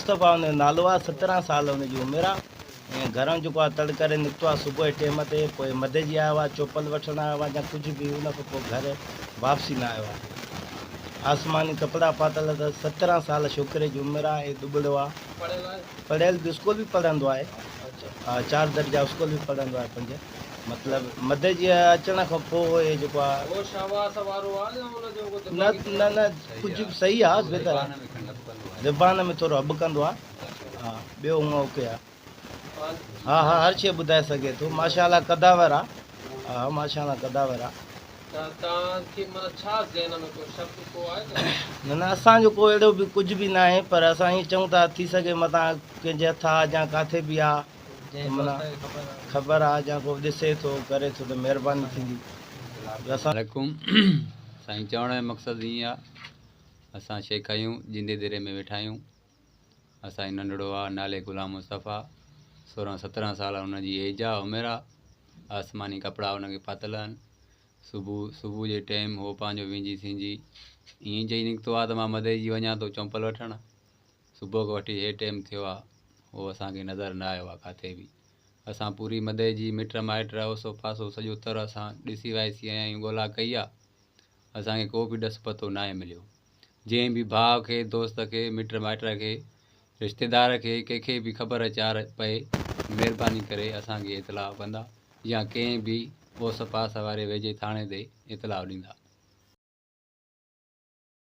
مصطفيٰ ان جو نالو آ 17 سال ان جي عمر آ ۽ گهران جيڪو آ تڙ ڪري نڪتو آ صبح جي ٽيم تي پوء مدئجي آيو آ چوپل وٺڻ آيو آ يا ڪجهه به ان کان پوء گهر واپسي نه آيو آ آسماني ڪپڙا پاتل اٿس 17 سال ڇوڪري جي عمر آ ۽ ڏٻڙو آ پڙهيل به اسڪول به پڙهندو آهي ها چار درجا اسڪول به پڙهندو آهي پنج مطلب مدئجي اچڻ کان پوء هي جيڪو آ هوش حواس وارو آ يا ان جو ڪو نه دماغي نه نه ڪجهه به صحيح آ بهتر آ زبان ۾ ٿورو هٻڪندو آ ها ٻيو هونء اوڪي آ ها ها هر شيء ٻڌائي سگهي ٿو ماشاء الله قداور آ ها ماشاء الله قداور آ. ته توهان کي معنيٰ ڇا ذهن ۾ ڪو شڪ ڪو آهي ته. نه نه اسان جو ڪو اهڙو به ڪجهه به ناهي پر اسان ائين چئون ٿا ٿي سگهي متان ڪنهن جي هٿ آ يا ڪاٿي به آ ته معنيٰ خبر آ يا ڪو ڏسي ٿو ڪري ٿو ته مهرباني ٿيندي جو اسان. عليڪم سائين چوڻ جو مقصد ائين آ اسان شيخ آهيون جندي ديري ۾ ويٺا آهيون اسان جو ننڍڙو آ نالي غلام مصطفيٰ 16 17 سال ان جي ايج آ عمر آ آسماني ڪپڙا ان کي پاتل آهن صبح صبح جي ٽيم هو پنهنجو وينجي سينجي ائين چئي نڪتو آ ته مان مدئجي وڃان ٿو چمپل وٺڻ صبح کان وٺي هي ٽيم ٿيو آ هو اسان کي نظر نه آيو آ ڪاٿي به اسان پوري مدئجي مٽ مائٽ اوسو پاسو سڄو تر اسان ڏسي وائسي آيا آهيون ڳولا ڪئي آ اسان کي ڪو به ڏس پتو ناهي مليو جنهن به ڀاء کي دوست کي مٽ مائٽ کي رشتيدار کي ڪنهن کي به خبر چار پئي مهرباني ڪري اسان کي اطلاع ڪندا يا ڪنهن به اوس پاس واري ويجهي ٿاڻي تي اطلاع ڏيندا.